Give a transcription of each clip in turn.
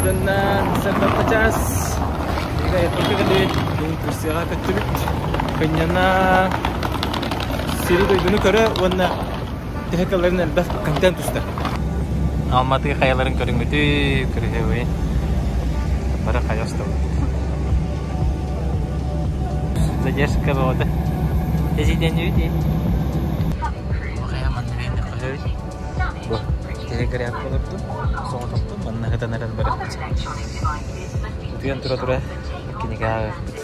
Айдынна сардарта чаас. Биһиги аэропортка кэллибит. Бүгүн Турцияҕа көттүбүт. Кынньана сири-дойдуну көрө уонна төһө кыалларын элбэх контент устар. Алматы хайаларын көрүҥҥүтүй, кырыһыабый. Бары хайа устабыт. Задержка бөҕөтө. Эзиденнибит Хайа манна бэйэни Бу телеграф олордум, соҕотохтум, манна сытан эрэн барыахпыт. Утуйан тура-тура кинигэ ааҕыахпыт.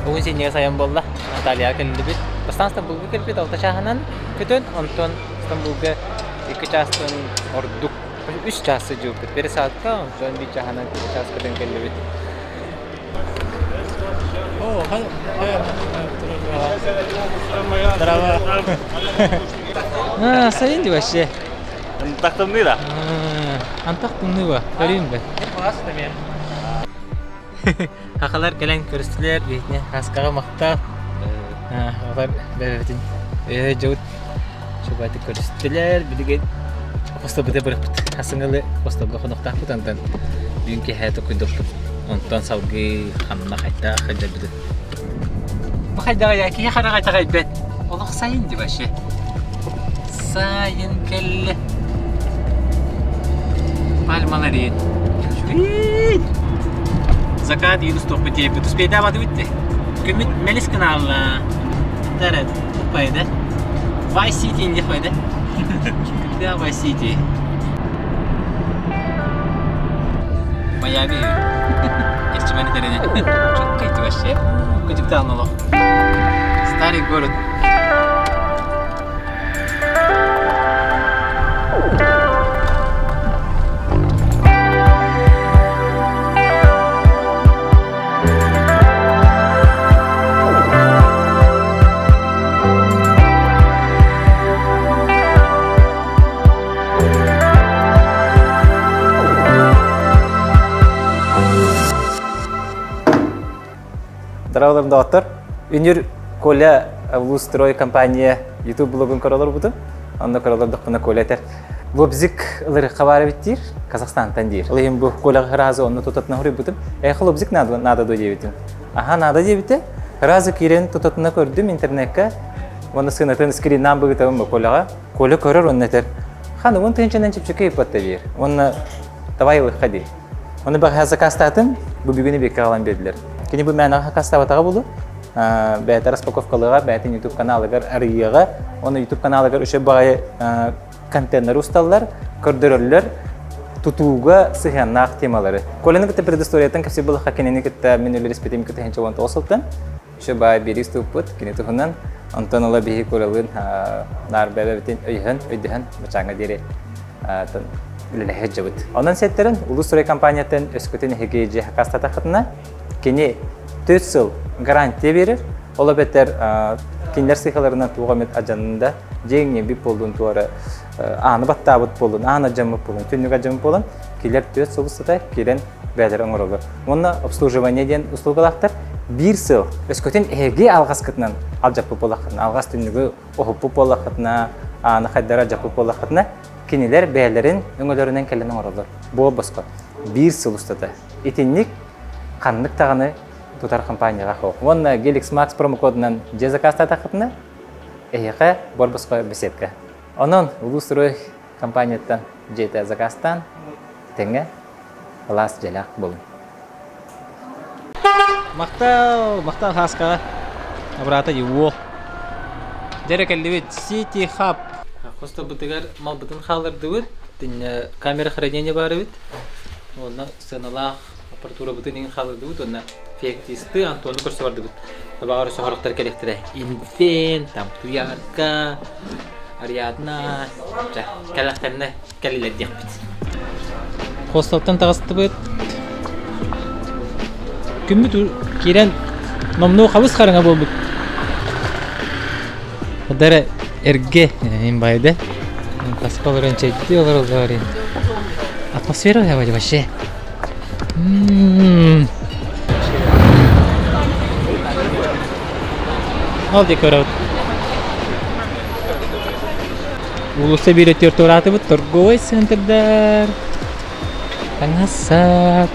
Бүгүн синньигэс айан буолла. Анталияҕа кэллибит. Бастаан Стамбулга кэлбит алта чааһынан көтөн, онтон Стамбулга икки чаастан ордук үс чаас сылдьыбыппыт. Пересадка, онтон биир чааһынан икки чаас көтөн кэллибит. Здорово. А, сайын ди вообще. Антах тымныы да? Антах тымныы ба? Көрүүм бе. Хахалар кэлэн көрүстүлэр, биһитини хаскаҕа махтал. Хахалар бэбэбитин өйө дьыбыт чубатык көрүстүлэр. Билигин хостолбута бырахпыт. Хасыҥылы хостолго хонуктаахпыт онтон бүгүн киэһэ токуйдукпут. Онтон салгыы ханна хайдах сылдьарбытын. Бу хайдаҕый киһи хараҕа итэҕэйбэт. Олох сайын дии вообще. Сайын кэллэ. Пальмалар иин. Закат иин устуохпут диэбит. Успейдаабатыбыт дии. Күммүт мэлис гынаалла. Дәрет, туппайды. Vice City инде қойды. Когда Vice City? Майами. Эрчимени тэринэ. Чөккөйдү вообще. Кыдьыктаан олох. Старый город. Здравствуйте, доктор. Үнүр Коля Лустрой компания YouTube блогун көрө олорбутум. Онно көрө олордохпуна Коля этэр. Лобзик ылырыкка баар эбит диир, Казахстантан диир. Ол иһин бу Коляҕа сразу онно тутатына хоруйбутум. Эхо лобзик надо, надо дуо диэбитим. Аха, надо диэбитэ. Сразу киирэн тутатына көрдүм интернекка. Уонна сыанатын скриннаан быгытабын бу Коляҕа. Коля көрөр уонна этэр. Хан, уон тыһыынчанан чэпчэки ыйыппатта диир. Уонна давай ылыхха диир. Оны бэҕэһээ заказтаатым, бу бүгүн эбиэккэ аҕалан биэрдилэр. Кини бу мээнэҕэ заказтаабатаҕа буолуо. Бэйэтэ распаковкалыаҕа, бэйэтин YouTube каналыгар арыйыаҕа. Оны YouTube каналыгар үчүгэй баҕайы контеннары усталлар, көрдөрөллөр, тутууга сыһыаннаах темалары. Коляны кытта предысториятын кэпсиир буоллахха кинини кытта мин үлэлэспитим 2019 сылтан. Еще баай биэрии устубуппут кини туһунан. Онтон ыла биһи Колялыын наар бэбэбитин өйөһөн, өйдөһөн бачааҥҥа диэри үлэлэһэ сылдьабыт. Онон сиэттэрин Улус Строй компаниятын өскөтүн эһиги дьиэ хакастатаххытына, кини 4 сыл гарантия биэрэр. Ол эбэтэр кинилэр сыыһаларынан туох эмит адьанында дьиэҥ ньэбит буоллун туора ааны баттаабыт буоллун, аан адьаммыт буоллун, түннүк адьаммыт буолан, кинилэр 4 сыл устата киирэн бэйэлэрэ оҥороллор. Уонна обслуживание диэн услугалаахтар биир сыл өскөтүн эһиги алҕаскытынан алдьаппыт буоллаххытына, алҕас түннүгү оһуппут буоллаххытына, ааны хайдара алдьаппыт буоллаххытына, кинилэр бэйэлэрин өҥөлөрүнэн кэлэн оҥороллор. Буол босхо. Биир сыл устата. Итинник ханнык даҕаны тутар компанияҕа суох. Уонна Gelix Max промокодунан дьиэ заказтаатаххытына, эһиэхэ буор босхо беседка. Онон Улуустрой компанияттан дьиэтэ заказтаан, тэҥҥэ кылаас дьиэлээх буолуҥ. Махтал, махтал Хаскаҕа. Обрата его. Дьэрэ кэллибит. City Hub. Хостобутугар малбытын хааллардыбыт. Тиннэ камера хранения баар эбит. Уонна сыаналаах аппаратурабытын иҥин хааллардыбыт уонна феоктисты Антону көрсө бардыбыт. Табаҕар өссө кэлиэхтэрэ. Инфен, там Туярка, Ариадна, чэ, кэлэхтэринэ кэллилэр диэхпит. Хостелтан таҕыстыбыт. Күммүт киирэн номнуо хабыс хараҥа буолбут. Дара. Эргэ инбайды. Таска олорон чэйдии олороллор. Атмосфера вообще. Ол декорат. Уулусса биир өттүгэр туораатыбыт торговай центрдар. Таҥас-сап.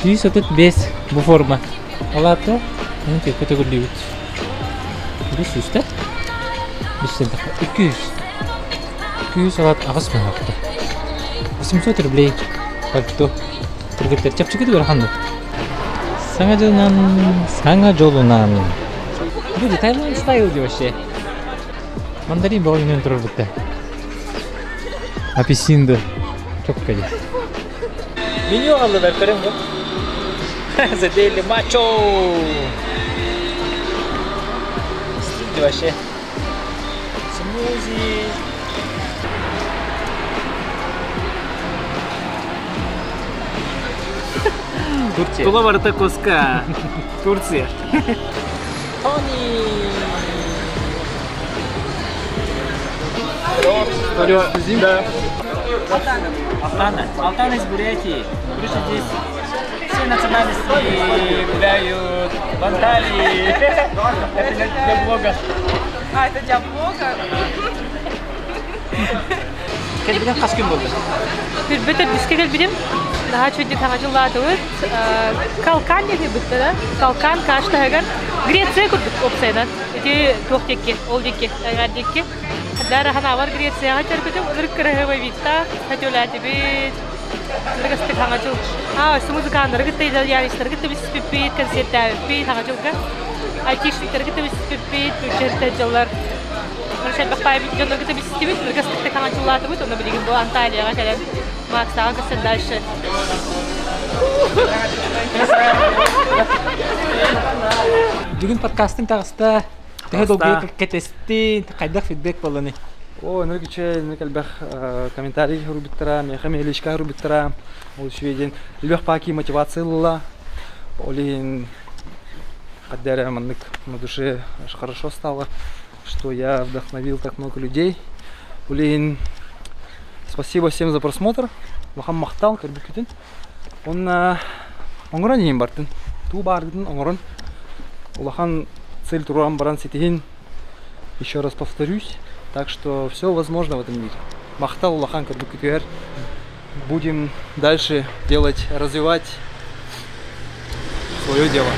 135 бу форма. Ол аата түөркэ төгүллүүбүт. Үс сүүстэ. Үс 200. 200 алат аҕыс мөһөктө. 800 рублей пальто. Кыргыттар чэпчэки ыарахан Саҥа дьылынан, саҥа дьолунан. Люди, Таиланд style ди вообще. Мандарин бөҕө үүнэн турар бутта. Апельсин да. Чокка ди. Меню аллылар көрөм бу. Задели мачо. Стиль вообще. Смузи. Турция. Тула барыта куска. Турция. Тони. Да. Алтана. Алтана из Бурятии. Короче, здесь все национальности гуляют в Анталии. Это для блога. А, это для блога? Кэлбитиҥ хас күн буолла? Билбит төрдүскэ кэлбитим. Наһаа үчүгэйдик саҥа дьыллаатыбыт. Калкан диэки бытта да. Калкан каш таһыгар. Греция курдук уопсайынан. Ити туох диэки, ол диэки, айгаар диэки. Дара ханаабар Грецияҕа чөркүтүм. Ынырык кыраһыабай виттаах, хөтөлээтибит. Ынырык саҥа дьыл. Аа, өссө музыканнары кытта итальянецтары кытта билсиппиппит, концерттээбиппит саҥа дьылга. Айтишниктары кытта билсиппиппит, бюджеттер дьыллар. Элбэх баайбыт дьоннорго билсибит, ыргастыкта хаҥачыллаатыбыт, онно билигин бу Анталияҕа кэлэн Максаҕа көрсөн дальше. Бүгүн подкастың таҕыста, төһө долгуйа кэтэстин, хайдах фидбэк буолланы? О, ынырык үчүгэй, ынырык элбэх комментарий суруйбуттара, миэхэ личка суруйбуттара, ол үчүгэй диэн элбэх паки мотивация ылла. Ол иһин хадда эрэ маннык на душе аж хорошо стало, что я вдохновил так много людей. Блин, спасибо всем за просмотр. Улахан махтал көрбүккүтүн. Уонна оҥорон иһин бартын. Туу бааргытын оҥорон улахан цель туруоран баран ситиһин. Еще раз повторюсь. Так что все возможно в этом мире. Махтал улахан көрбүккүтүгэр. Будем дальше делать, развивать свое дело.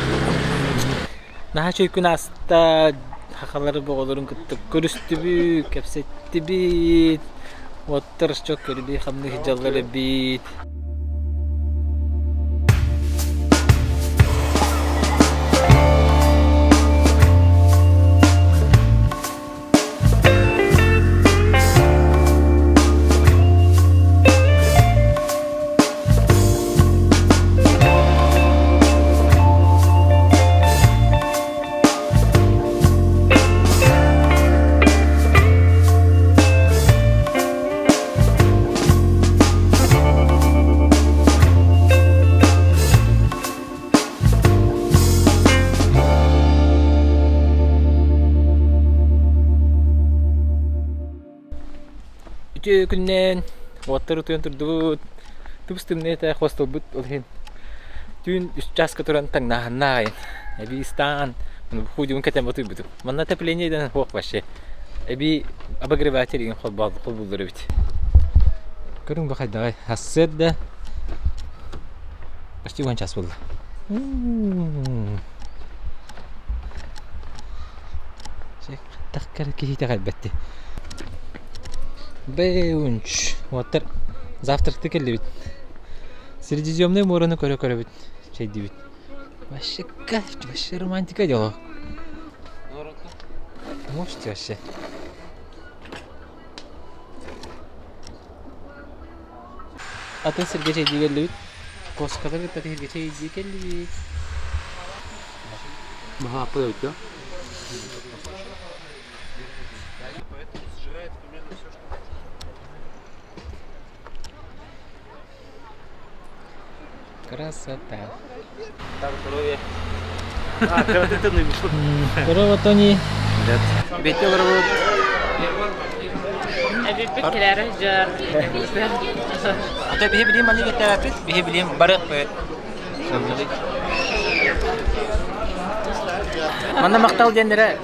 Наһаа үчүгэй күн ааста, сахалары оҕолорун кытта көрүстүбүт, кэпсэттибит, уоттар чок көрүлүү хамныы дьаллар эбит. Үтүө күннэн уоттар утуйан турдубут. Тыбыс-тымныы этэ хостелбут ол иһин түүн үс чааска туран таҥнааһыннаах айан. Эбии ыстаан худьбун кэтэн батыйбытым. Манна отопление дэн суох вообще. Эбии обогреватель игин холбууллар эбит. Көрүҥ бу хайдаҕай сарсыарда почти 10 час буолла. Тахкар киһи итэҕэйбэт Бэунч. Уоттар завтракты кэллибит. Средиземное мораны көрө-көрөбүт чэйдибит. Вообще кайф, вообще романтика дело. Можете вообще. Атын сиргэ чэйдии кэллибит. Куоскалар кытта сиргэ чэйдии кэллибит. Маһааппыт өйдө. Красота. Так, здоровье. А, Здорово, Тони. Бетте олоробут. Эбиппит кэлээри дьар. Ата биһи билим маннык этээппит, биһи билим барыахпыт. Манна махтал диэннэрэ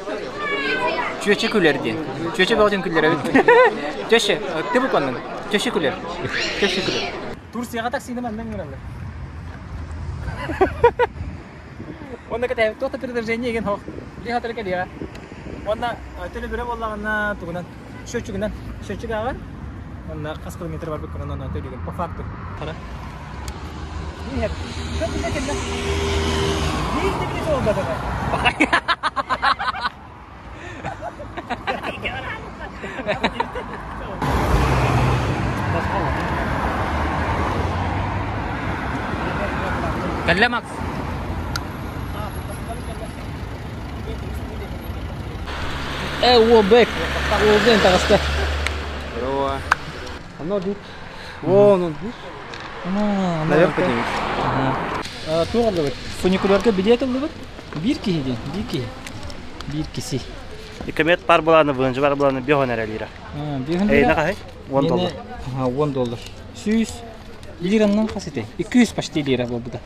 чүөчэ күлэр диэн. Чүөчэ бөҕөтүн күллэрэбит. Чөшө, тыбык оннун. Чөшө күлэр. Чөшө күлэр. Турцияҕа таксины манна ыҥыраллар. Онно кэтэһэбит туох да предложение игин хоох. Били хатыры кэлиэҕэ. Уонна төлөбүрэ буоллаҕына тугунан счетчигынан счетчик ааҕар. Онно хас километр барбыккынан онно төлүүгүн по факту. Хара. Иһэр. Кэллэ кэллэ. Биир да биир буолбатаҕа. Кэллэ Макс. Э, уобек. Уобен таҕыста. Здорово. Оно тут. Вон он, видишь? Наверх поднимись. Туох ыллыбыт? Фуникулерга билиэт ыллыбыт. Биир киһи диэн, биир киһи. Биир киси. Икомет пар буланы, быһынчы бар буланы 5 эрэ лира. Биир Эйне хаһый? 10 доллар. 10 доллар. 100 лираннан хас этэй? 200 почти лира буолбута.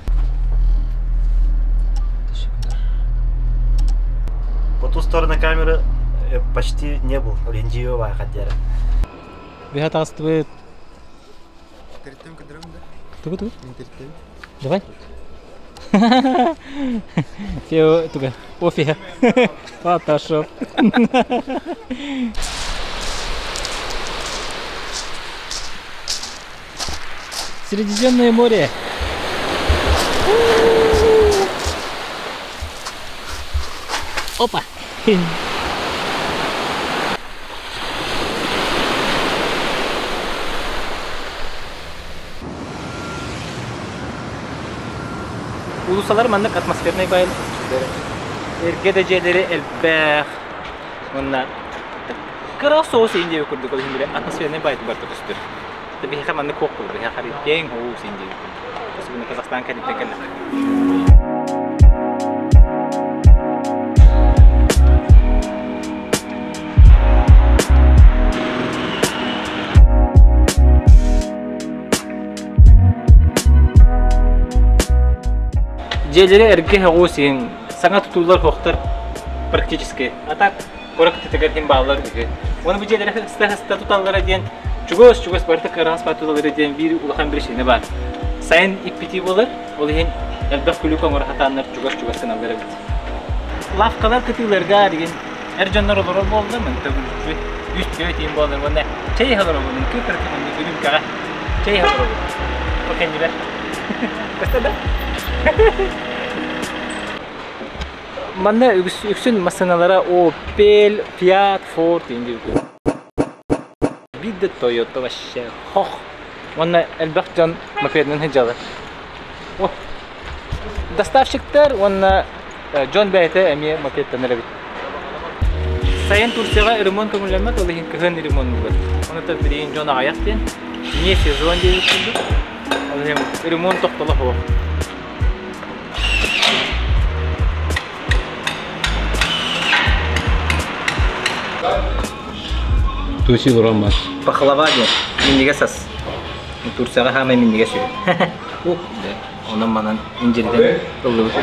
По ту сторону камеры почти не был. Линдиева хотели. Биһа таҕыстыбыт. Тугу тугу? Давай. Фео туга. Офига. Фотошоп. Средиземное море. Опа. Уулуссалар маннык атмосфернай байыл эргэ да дьиэлэри элбэх уонна кыра соҕус индия курдук ол иһин били атмосфернай байт барыта көстөр. Биһиэхэ маннык суох буолар. Биһиэхэ харый киэҥ оҕус индия курдук. Особенно Казахстан кэнниттэн кэллэххэ. Дьиэлэри эргэ оҕус иһин саҥа тутуулар суохтар практически. А так куорат кытытыгар иһин бааллар үһү. Уонна бу дьиэлэри хыста-хыста туталлара диэн чугас-чугас барыта кыараҕас баар туталлара диэн биир улахан причина баар. Сайын иппитии буолар, ол иһин элбэх күлүк оҥоро сатааннар чугас-чугас гыналлар эбит. Лавкалар кытыыларга деген эр дьоннор олорор буолла, мантан үс түөрт иин буолар уонна чэй иһэ олоробун, кыыкырытын үрүүмкэҕэ чэй иһэ олоробун. Ол кэннибэр. Көстө да? Манна үксүн массыыналара Opel, Fiat, Ford диэн диэбит. Биир да Toyota вообще хох. Уонна элбэх дьон мопедынан сылдьаллар. О, доставщиктар уонна дьон бэйэтэ эмиэ мопедтанар эбит. Сайын Турцияҕа ремонт көҥүллэммэт, ол иһин кыһын ремоннуулар. Онон билигин дьон аҕыйах диэн, не сезон диэбит курдук. Ол иһин ремонт тохтоло суох. Туси ураммас. Пахлава диэн минньигэс ас. Турцияҕа хаамай минньигэс үһү. Ух, онон манан инжирдэн ыллыбыт.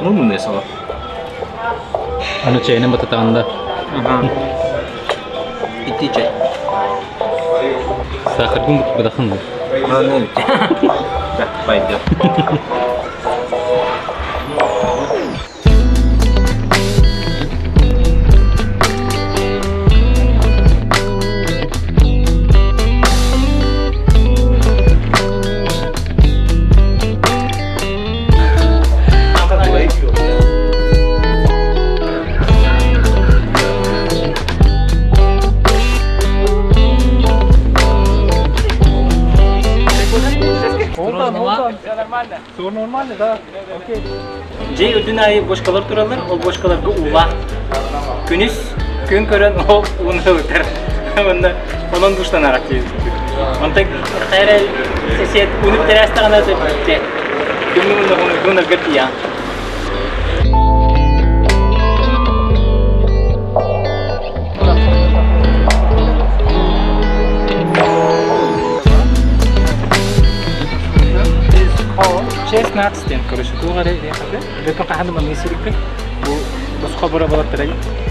Ну, муннуя сала. Аны чайынан бататаанда. Ити чай. Сахаргын бутбадахын. Ну, да, пойдет. Все нормально, да? Окей. Дьиэ үрдүн аайы бочкалар тураллар, ол бочкаларга уулаах. Күнүс күн көрөн ол ууну ылытар. Онно онон душтанар диэбит. Онтон хайа сесиэт ууну бүтэрээстэҕинэ бүттэ. Күҥҥү мунна гунарга тиийэҕин. 16 ден, короче, туох эрэ диэххэ. Бөкөн хаһан манныгы сирикпин. Бу босхо бара балаттара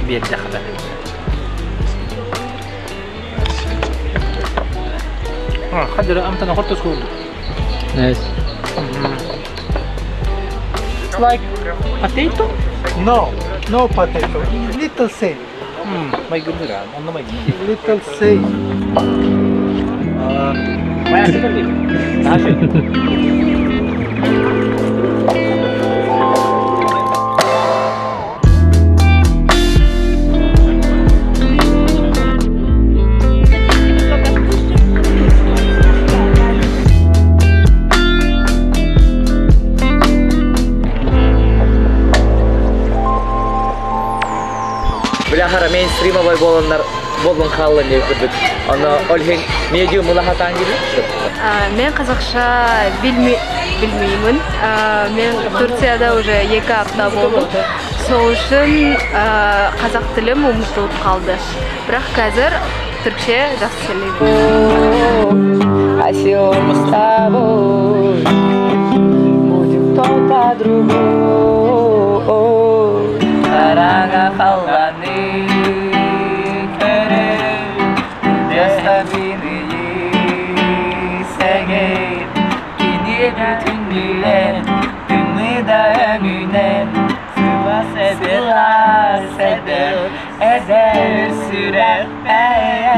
биэрдэ хата. Хадыра амтан охот курдук. Nice. It's like potato? No, no potato. Little same. Майгынныыр, онно майгынныыр. Little same. Моя супер Бляхара мейнстримовой буоланнар буоллун хааллан диэн курдук. Онно ол иһин медиум ыла сатаан диибин. Мен қазақша білмеймін. Мен Турцияда уже 2 апта болдым. Сол үшін қазақ тілім ұмытылып қалды. Бірақ қазір түркше жақсы сөйлеймін. А сегодня с тобой будет кто-то другой. Хараҥа халлааны көрөн, Дестабины сэгер, Кини бүтүннүлэр, тымныы да өҥүнэн, Сылаас сылаас эдэр, эдэр сүрэхпэр.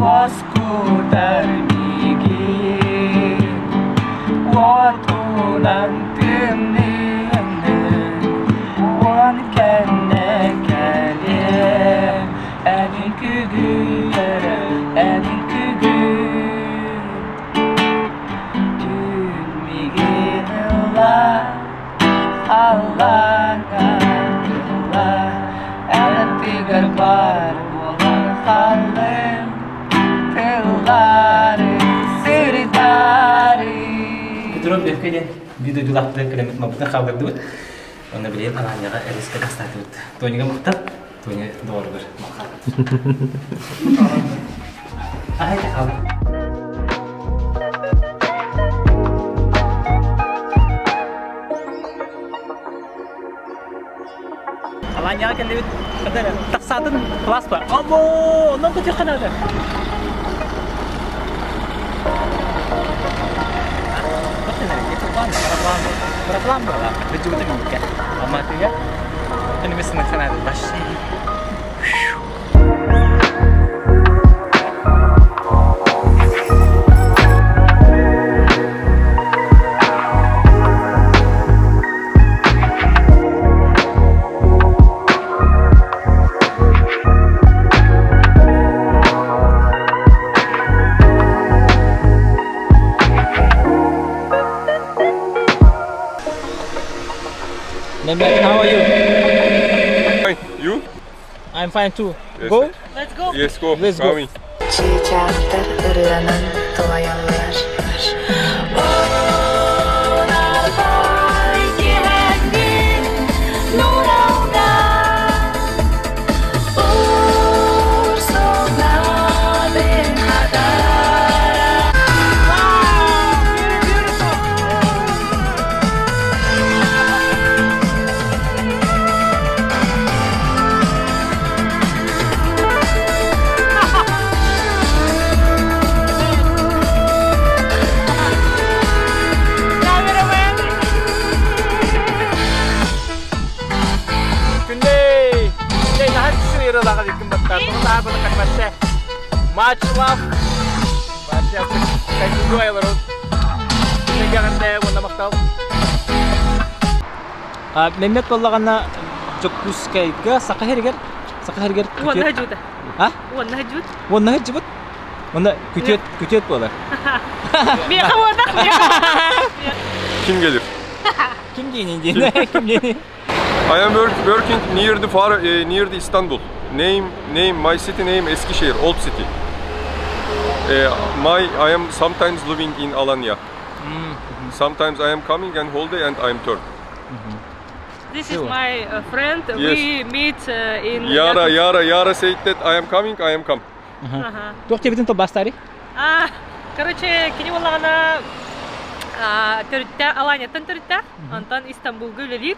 Уоскутар миигин, уотунан тымныыны, Уон кэннэ кэлиэм, эн үҥкүүгүн, эн үҥкүүгүн. Түүн миигин ылла, халлааҥҥа ылла, эн аттыгар баар буолан хааллым, тыллары сырдары. Петров Бевке диэн видео дулаахтыгар кэлэммит мабытын хааллардыбыт. Онно билигин Аланияҕа эрэскэ тахсаатыбыт. Тонига махтал, Тони доҕоругар махтал. Ай, хаалла. Аланияҕа кэллибит. Тахсаатын класс бар. Обо, онон көтүөх ханада. Параплан была. Бөтүгүтэ миникке. Алматыга. Немесінің ханады. Вообще. Mehmet, how are you? Fine. You? I'm fine too. Yes. Go? Let's go. Yes, go. Let's go. Coming. Чыычаахтар ырыанан туойаллар. Күннэй! Күннэй, наһаа үчүгэй ырыалаах эбиккин баттаа. Тоҕо наһаа как вообще. Much love. Вообще, кайфую олорон. Күннэйгэ уонна махтал. Меммет буоллаҕына Дьокуускайга Саха сиригэр Саха сиригэр Уонна жута. А? Уонна жут. Уонна жыбыт. Онно күтүөт күтүөт буолар. Миэхэ буотах, Kim gelir? Ким диэний диэн? Ким диэний? I am working near the far near the Istanbul. Name my city name Eskişehir, Old City. My I am sometimes living in Alanya. Sometimes I am coming and holiday and I am turn. This is my friend. Yes. We meet in Yara Yara Yara said that I am coming, I am come. Туох диэбитин тылбаастаарый? А, короче, кини буоллаҕына Төрүттэ Аланияттан төрүттээх, онтон Истанбулга үлэлиир.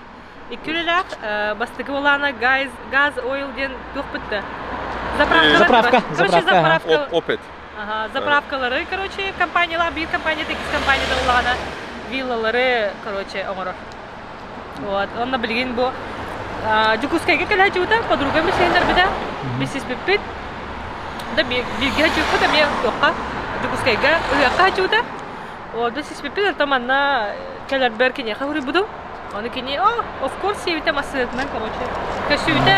Икки үлэлээх, бастакы улаана газ, газ ойл диэн туох бытта? Заправка. Заправка. Короче, заправка. Опет. Ага, заправкалары, короче, компаниялар, биир компания, иккис компанияда улаана виллалары, короче, оҥорор. Вот, онно билигин бу Дьокуускайга кэлэ сылдьыбыта, подругам билсиһиннэрбитэ, билсиспиппит. Да бииргэ сылдьыбыппыт эмиэ туохха Дьокуускайга ыһыахха сылдьыбыта. Вот, билсиспиппит, оттон манна кэлэрбэр киниэхэ суруйбутум. Ону кини, о, of course сиэбитэ массыынатынан, короче, көссүүтэ,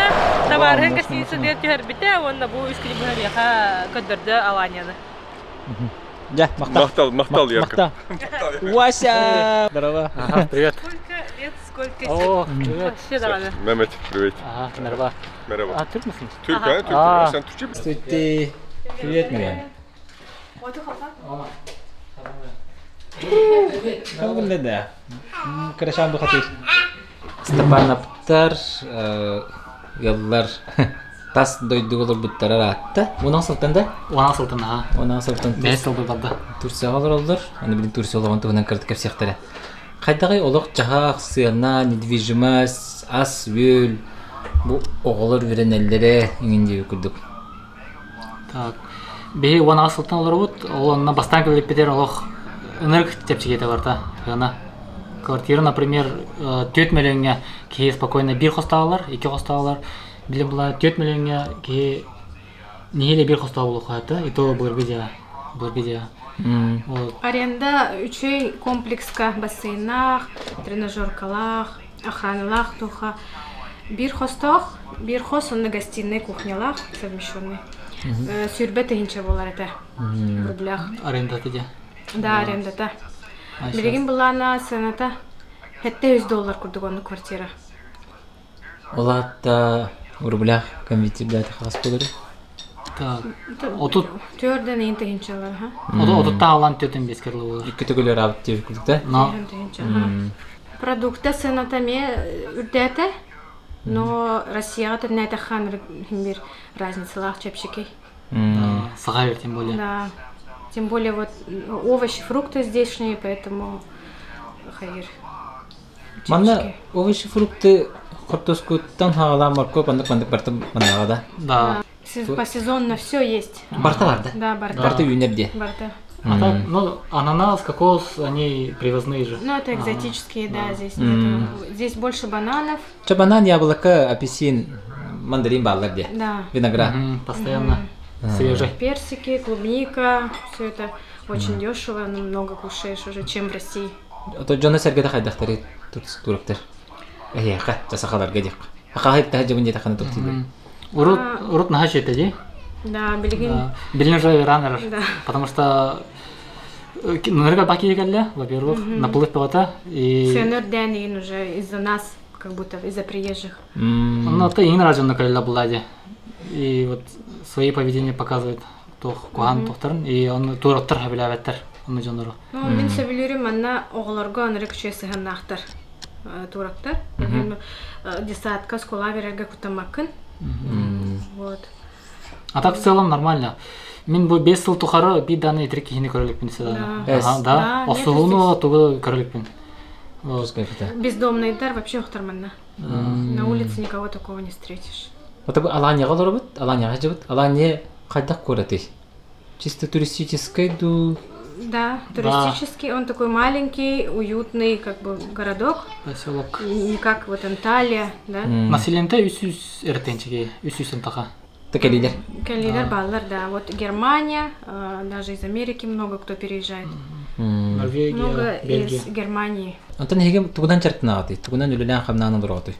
табаарыһын гостиницатыгар түһэрбитэ уонна бу үс күнү быһа миэхэ көрдөрдө Аланияны. Дьэ, махтал. Махтал, махтал, Ярка. Махтал. Вася! Здорово. Ага, привет. Сколько лет, сколько О, привет. Вообще давай. Mehmet, привет. Ага, merhaba. Merhaba. А, Türk müsün? Türk ha, Türk. Aa. Sen Türkçe misin? Здравствуйте. Привет, Мирьям. Калгында да. Карашан бу хатыр. Степановтар, ыаллар тас дойдуга олорбуттара ыраатта. Онан сылтан да? Онан сылтан, аха. Онан сылтан. Бэс сыл барда. Турцияҕа олороллор. Аны билин Турция олоҕун туһунан кырдык кэпсиэхтэрэ. Хайдаҕый олох-дьаһах, сыана, недвижимость, ас-үөл, бу оҕолор үөрэнэллэрэ иҥин диэби курдук. Так. Биһи 16 сылтан олоробут. Ол онно бастаан кэлбиппитигэр олох ынырык чэпчэкитэ барта. Сыана. Квартира, например, 4 миллиоҥҥа киһи спокойно биир хостаалар, икки хостаалар. Билим була 4 миллиоҥҥа киһи нэһиилэ биир хостоох буолуохха и то былыргы дьиэ. Былыргы дьиэ. Вот. Аренда үчүгэй комплекска бассейнаах, тренажеркалаах, охраналаах туха. Биир хостоох, биир хос онно гостиный кухнялаах совмещенный. Сүүрбэ тыһыынча буолар этэ в рублях. Арендата дьэ. Да, арендата. Билигин былаана сыаната 700 доллар курдук онно квартира. Ол аата рублях конвертирдааты хас буолар? Так. Отут Төрдөн иин тыһыынчалар, ха? Отутта алан төрдөн бес керлы болар. Икки төгүл аабыт диэбит курдук да? Но Тыһыынча, ха. Продукта сыаната эмиэ үрдээтэ, но Россияҕа тэҥнээтэххэ бир разницалаах чэпчэки. Саха тем более. Да. Тем более вот овощи, фрукты здешние, поэтому хайыр. Манна овощи, фрукты хортуоскуттан хаалаан моркуоп оннук маннык барыта маннаҕа да? Да. По сезонно все есть. Барыта баар да? Да, барыта. Барыта үүнэр дии. Барыта. А так, ну, ананас, кокос, они привозные же. Ну, это экзотические, да, здесь нету. Здесь больше бананов. Чэ банан, яблоко, апельсин, мандарин бааллар дии. Да. Виноград. Постоянно свежий. Персики, клубника, все это очень дешево, но много кушаешь уже, чем в России. Ото дьоно-сэргэтэ хайдахтарый туроктар. Эһиэхэ, сахаларга диэх. Хахай таһа дьыбын диэтэххинэ туох Урут, урут наһаа дии. Да, билигин. Билигин уже раннер. Да. Потому что нырга баки кэллэ, во-первых, наплыв пилота и Сыана үрдээн уже из-за нас, как будто из-за приезжих. Ну, это иин рожденный кэллэ буолла дии. И вот свои поведение показывает туох куһаҕан туохтарын и он туроктар сөбүлээбэттэр ону дьоннору. Ну, мин сөбүлүүрүм манна оҕолорго ынырык үчүгэй сыһыаннаахтар. Туроктар. Детсадка, школа биэрэргэ куттаммаккын. Вот. А так в целом нормально. Мин бу 5 сыл тухары биир даҕаны итирик киһини көрө иликпин Да. Да. Да, Да. нет Охсуһууну тугу көрө иликпин. Вот. Бездомныйдар вообще суохтар манна. На улице никого такого не встретишь. Ото бу Аланияҕа олоробут, Аланияҕа сылдьабыт. Алания хайдах куоратый? Чисто туристическай дуу? Да, туристический. Он такой маленький, уютный, как бы городок. Поселок. Не как вот Анталия, да? Население 300 эртенчиге, 300 таха. Кэлиилэр. Кэлиилэр бааллар, да. Вот Германия, даже из Америки много кто переезжает. Норвегия, Много Бельгия. из Германии. Онтон эһиги тугунан дьарыктанаҕытый, тугунан үлэлээн-хамнаан олороҕутуй?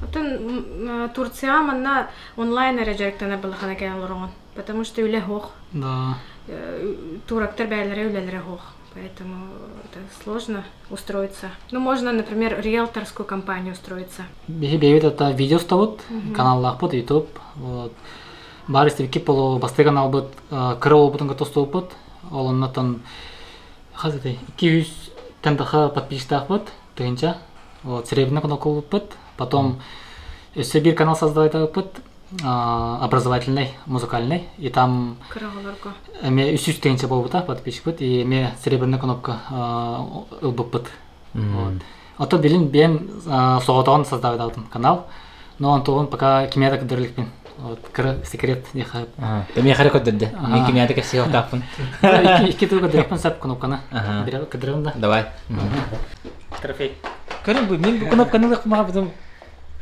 Оттон Турция манна онлайн эрэ дьарыктанар буоллаххына кэлэн олороҕун. Потому что үлэ суох. Да. Туроктар бэйэлэрэ үлэлэрэ суох. Поэтому это сложно устроиться. Ну, можно, например, риэлторскую компанию устроиться. Биһи бэйэбит это видео устабыт, каналлаахпыт, YouTube. Вот. Баар истибиккит буолуо бастакы каналбыт кыра буолбутун кытта устубуппут. Ол оннотон хас этэй 200 тахса подписчиктаахпыт, тыһыынча. Вот, серебряный кнопка ылбыппыт. Потом өссө биир канал создавайтабыппыт. Образовательный, музыкальный. И там Кыраҕаларга. Эмиэ 300 тыһыынча буолбута подписчикпыт и эмиэ серебряная кнопка ылбыппыт. Вот. Ото билин биэм соҕотоҕун создавайдаабытым канал. Но онтугун пока кимиэхэ да көрдөрө иликпин. Вот кыра секрет диэхэ. Миэхэ эрэ көрдөрдө. Мин кимиэхэ да кэпсиэ суохтаахпын. Икки тыл көрдөрүөхпүн сөп кнопканы. Көрдөрөм да. Давай. Трофей. Көрүн бу мин бу кнопканы ылыахпын баҕарбытым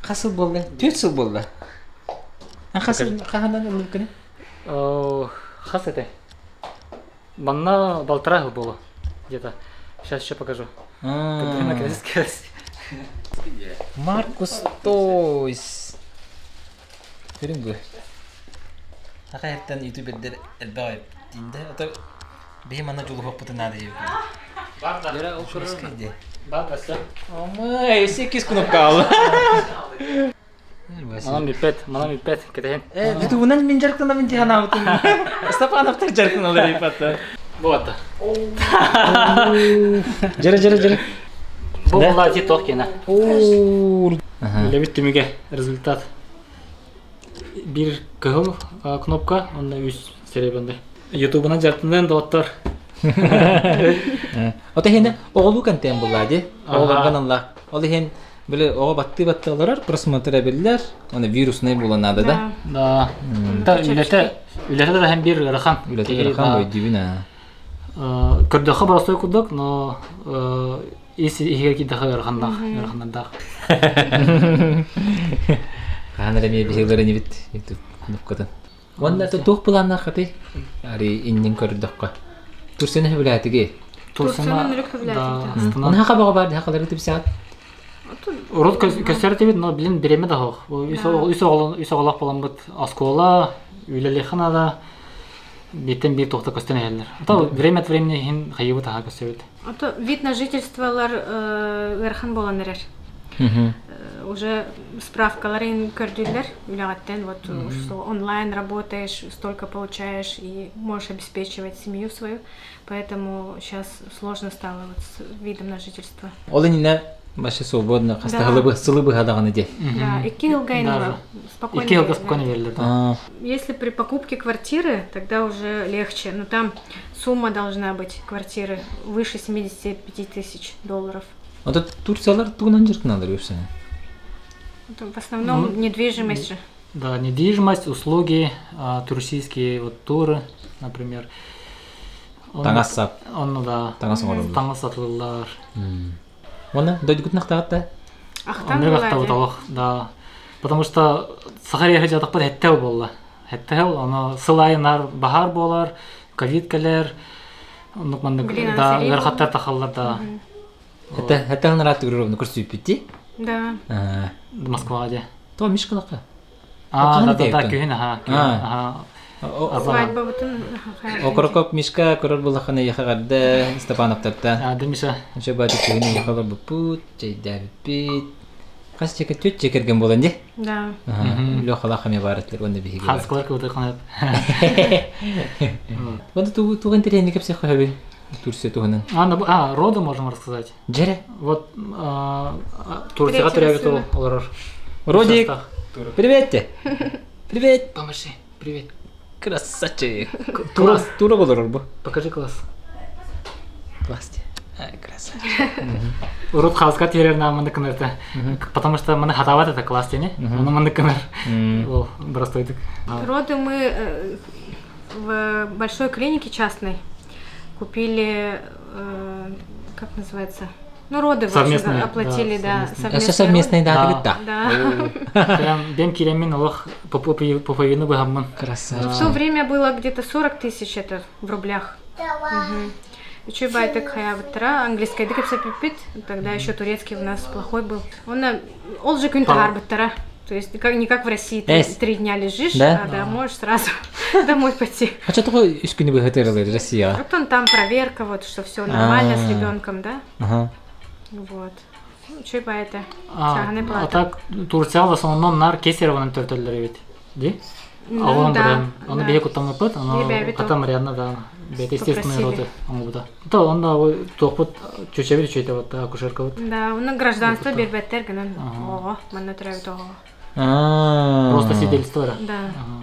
хас сыл буолла? 4 сыл буолла. Хас хаһанан ыллыбыккыный? Хас этэй? Манна полтора жыл было где-то. Сейчас еще покажу. Маркус Тойс. Көрүҥ бу. Саха эртэн ютубердер элбэх тиинде. Ото биһи манна дьулуһуохпутун наада диэбит. Бар да, Омай, 8 кнопка алла. Манан бүппэт, манан бүппэт, кэтэһин. Э, ютубунан мин дьарыктанабын дии санаабытым. Степановтар дьарыктаналар ипатта. Вот. Жыры, жыры, жыры. Бу була ти тох кена. Үлэбит түмүгэ результат. Бир кыһыл кнопка, онно үс серебряный. Ютубунан дьарыктанан доҕоттор. Ото иһин оҕолуу контент булла ди. Оҕолорго аналлаах. Ол иһин били оҕо баттыы-баттыы олорор, просмотр эбиллэр, аны вирусный буолан наада да. Да. Да, үлэтэ үлэтэ да һэн биир ыарахан. Үлэтэ ыарахан бойдүүбүн аа. Көрдөххө боростой курдук, но ис иһигэр киирдэххэ ыараханнаах, ыараханнардаах. Хаһан эрэ эмиэ биһиги инибит YouTube кнопкатын. Уонна туох планнааххытый? Ари иннин көрдөххө. Турсаны сөбүлээтиги? Турсаны да. Наха баҕа бар хахалары типсаат. Урут көстөр этибит, но билин биреме да хоох. Үс оҕолоох буоламмыт оскуола, үлэлиэххэ наада. Бииртэн биир туохта көстөн иһэллэр. Ото время от времени иһин хайыбыт аха көстөбүт. Ото вид на жительстволар ыарахан буолан эрэр. Уже справкаларын көрдүүллэр үлэҕиттэн вот что онлайн работаешь, столько получаешь и можешь обеспечивать семью свою. Поэтому сейчас сложно стало вот с видом на жительство. Ол иннинэ вообще свободно хастаһылы сылы быһадаҕаны дии. Да, икки жылга спокойно. Икки жылга спокойно берилер, да. Если при покупке квартиры, тогда уже легче, но там сумма должна быть квартиры выше 75 тысяч долларов. Ото Турциялар тугунан дьарыктаналар үксүн? В основном недвижимость же. Да, недвижимость, услуги, туристические вот туры, например. Таҥас сап. Онно да. Таҥас оҥороллор. Таҥас сатыллар. Уонна дойдугутун ахтаҕыт Ахтан Ахтан да. Потому что саха эрэ дьадахпыт эттэл буолла. Эттэл, ону сыл айы нар баһаар буолар, ковид кэлэр, оннук маннык да ыарахаттар тахаллар да. Это это нараат тугуруровну көрсүүппүт Да. Москваҕа дии. То Мишкалака. А, да, да, да, күһүн, аха, аха. Свадьбабытын Окорокоп Мишка көрөр булахана яхагарда Степановтарта. А, да, Миша. Ошо бааты күһүн яхалар буппут, чэйдээбиппит. Хас чеке түт чекерген болан ди. Да. Лёхала хаме баратлар онда биһиги. Хаскалар кыбыты канат. Онда ту туган терени кепсе хөбү. Турция туһунан. А, роды можем рассказать. Жере. Вот Турцияга төрөбүт олорор. Родик. Привет те. Привет. Помаши. Привет. Красавчик. Тура тура олорор бу. Покажи класс. Класс те. Красавчик. Урут хаска терер намынды кынырты. Потому что маны хатават это класс тени. Оны мынды кыныр. Ол простойдык. Роды мы в большой клинике частной купили, как называется? Ну, роды совместные, оплатили, да. Да, совместные, да, да. Да. Прям бем киремин олох пуповину быһаммын. Красавчик. В то время было где-то 40 тысяч это в рублях. Үчүгэй баҕайытык хайаабыттара, английский кэпсэппиппит, тогда еще турецкий у нас плохой был. Он ол же күн таһаарбыттара. То есть как, не как в России, ты 3 дня лежишь, Да? а да, можешь сразу домой пойти. А что такое үс күнү быһа Россия? Вот он там проверка, вот, что все нормально с ребенком, да? Ага. Вот. Үчүгэй баҕайы. А так Турция в основном нар кесаревонан төрөтөллөр эбит. Ди? Ну, да. Оны бие куттаммыппыт, аны хата Марианна да бэт естественные роды оҥобута. То онно туохпут чүчэбит үчөйтэ вот акушерка вот. Да, оны гражданство бербеттер гынан оҕо, манна төрөөбүт оҕо. Просто свидетельство эрэ. Да.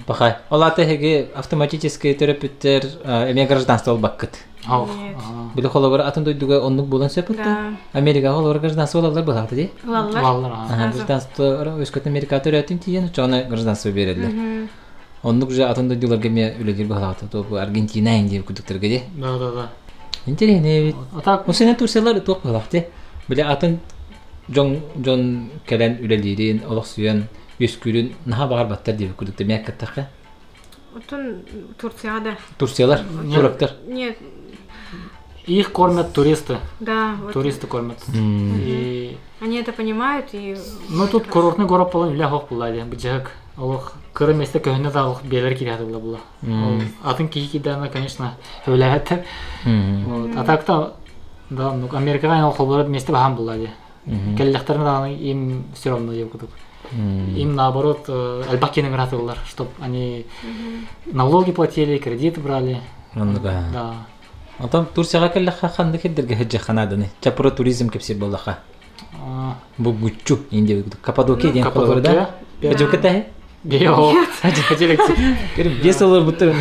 Пахай. Ол аата эһиги автоматически төрөппүттэр эмиэ гражданство ылбаккыт. Били холобур атын дойдуга оннук буолан сөп Да. Америкаҕа холобур гражданство ылаллар быһаата дии. Ылаллар. Гражданство өскөтүн Америкаҕа төрөөтүн тиийэн оччоҕуна гражданство биэрэллэр. Оннук же атын дойдуларга эмиэ үлэлиир быһалаата. Туох Аргентина Индия курдуктарга дии. Да, да, да. Интересный ведь. А так, сенен Турциялар туох быһалаах дии. Били атын дьон дьон кэлэн үлэлиирин, олохсуйан, үөскүүрүн наһаа баҕарбаттар диэбит курдук да мээккаттахха. Оттон Турцияҕа да. Турциялар, турактар. Нет. Их кормят туристы. Да. Вот. Туристы кормят. И... Они это понимают и... Ну тут курортный город полон үлэ хоох булла диэн быдьаһык. Олох кыра месте көһүнэ да олох биэлэр кириһатылла була. Атын киһи кидээнэ, конечно, сөбүлээбэттэр. Вот. А так-то, да, ну, Америкаҕа ол холборот месте баһаам булла дии. Кэллэхтэринэ даҕаны им все равно диэн курдук. Им наоборот элбэх киһини ыҥыратыллар, чтоб они налоги платили, кредит брали. Оннук Да. Отон Турцияҕа кэллэххэ ханнык сирдэргэ сылдьыахха нааданы? Чапыра туризм кэпсиир буоллахха. Бугуччу Индия Каппадокия диэн холобура да? Эдьуката Бес сыл олорбуттар.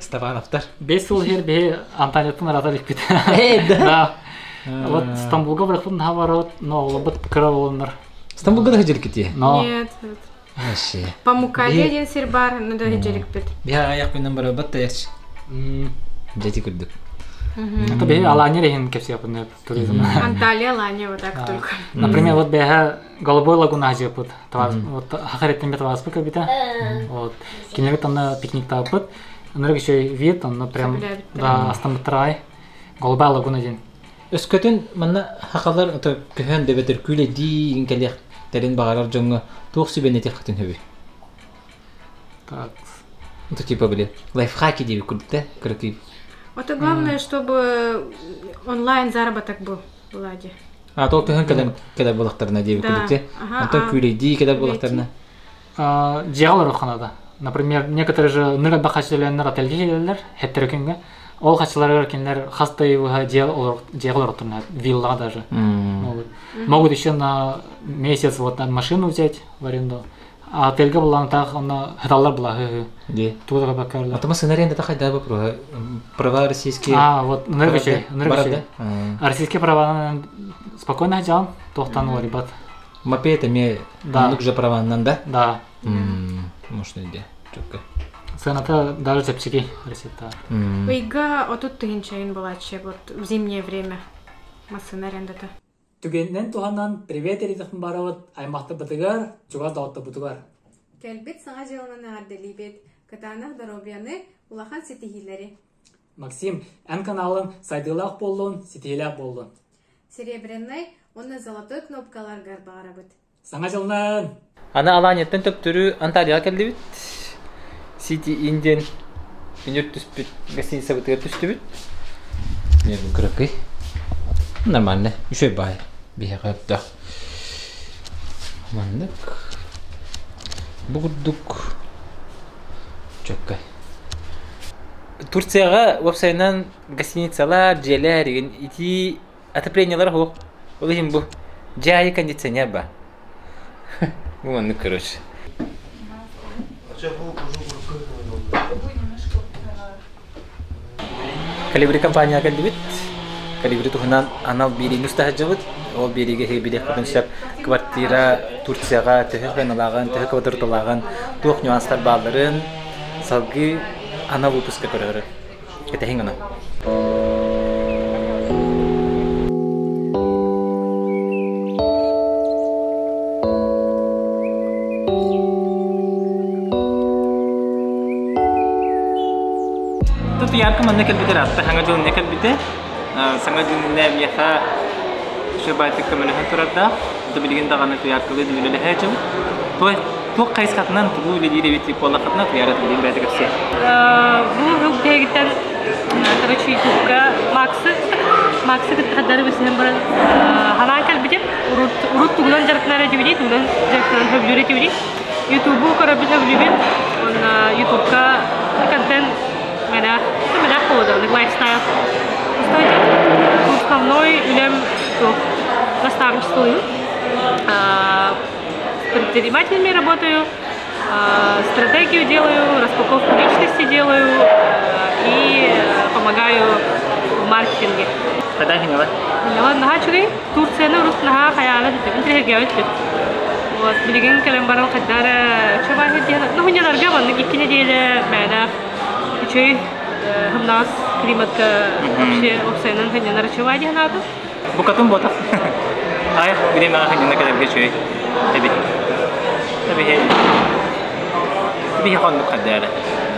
Степановтар. 5 сыл иһэр биһи Анталияттан ыраата иликпит. Да. Вот Стамбулга барахпын наһаа барабыт, но олорбут кыра буоланнар. Стамбулга да сылдьар Но. Нет. Вообще. Памукале диэн сир баар, но да сылдьар Биһи аяқ күннен барабат да яч. Дьэти күрдүк. Это биһи Алания иһин кэпсиэхпин туризм. Анталия, Алания, вот так только. Например, вот бэһэ Голубой лагуна жыппыт. Вот хахареттен бет васпы кэлбитэ. Вот кинилэр онно пикниктаабыт. Онно еще вид, онно прям да астамыттарай. Голубая лагуна диэн. Өскөтүн манна хахалар көһөн дэбэтэр күлэдии кэлиэхтэрин баҕарар дьоҥҥо туох сүбэни этиэххитин сөбүй? Так. Это типа были лайфхаки диэбит курдук да кыракый. Вот главное, чтобы онлайн заработок был, Влади. А то көһөн кэлэн кэлэр буолахтарына диэбит курдук те. Онтон күүлэйдии кэлэр буолахтарына. Дьиэҕэ олорор Например, некоторые же ныры бахачыларыннар отельге келелер, хеттер күнгө. Ол хачыларыгар кинилэр хас да дьиэҕэ олорор виллаҕа даже. Могут. Могут еще на месяц вот на машину взять в аренду. А отельга булан таах онно хыталлар була хы Ди. Туга бакарлар. Атама сценарий это хайда вопрос. Права российские. А, вот ныргычы, ныргычы. Российские права спокойно жан, тохтан ребят. Мопед эме Да. оннук же праваннан да? Да. Может, иде. Чөккө. Цената даже чэпчэки Россията. Ыйга отут тыһыынчайын булааччы вот в зимнее время массыына арендата. Түгэнинэн туһанан привет эритихпин барабыт аймахтарбытыгар, чугас доҕотторбутугар. Кэлбит саҥа дьылынан эҕэрдэлиибит, кытаанах доруобуйаны, улахан ситиһиилэри. Максим, эн каналын сайдыылаах буоллун, ситиһиилээх буоллун. Серебряный уонна золотой кнопкаларгар баҕарабыт. Саҥа дьылынан! Аны Аланияттан төптөрү Анталияҕа кэллибит. City Inn диэн үнүр түспүт гостиницабытыгар түстүбүт. Кыракый. Нормально. Үчүгэй баай. Биһиэхэ өттөх. Маннык. Бу курдук чөккөй. Турцияҕа уопсайынан гостиницалар, дьиэлэр игин итии отоплениелар суох. Ол иһин бу дьиэ аайы кондиционер баар. Бу маннык короче. Калибри компанияҕа кэллибит. Калибри туһунан анал биэриини уста сылдьабыт. Ол биэриигэ эһиги билиэххитин сөп квартира Турцияҕа төһө сыаналааҕын, төһө квадраталааҕын, туох нюанстар баалларын салгыы анал выпуска көрөөрү. Кэтэһиҥ ону. Тут ярко манна кэлбитэ ыраатта, саҥа дьыл иннэ кэлбитэ. Саҥа дьыл иннэ миэхэ үчүгэй көмөлөһөн турардаах. Это билигин даҕаны туйааркалыы үлэлэһэ сылдьабыт. Туох хайысхатынан тугу үлэлиир эбит буоллаххытына туйаара билигин бэйэтэ кэпсиэ. Бу сыл бүтэһигиттэн короче ютубка Максы Максы кытта хардары билсиһэн баран ханаан кэлбитим. Урут урут тугунан дьарыктанар этибитий, тугунан дьарыктанан сөбүлүүр этибитий. Ютубу көрөбүн сөбүлүүбүн. Уонна ютубка контент мэнээх мэнээх буолуо лайфстайл. Основной үлэм туох наставничестволыым. С предпринимателями работаю, стратегию делаю, распаковку личности делаю и помогаю в маркетинге. Хайдах хинела? Хинела наһаа үчүгэй. Турцияны урут наһаа хайаана түттүм, интириэһиргээбит этим. Вот, билигин кэлэн баран хайдах эрэ чобаһы диэн, ну, хунньаларга маннык икки нэдиэлэ мээнэх үчүгэй хымнаас климатка вообще уопсайынан хынньанар үчүгэй диэн аатым. Букатын ботах. Ай, бириэмэҕэ хынньана кэлэргэ үчүгэй эбит. Биһи хоннук хаддара.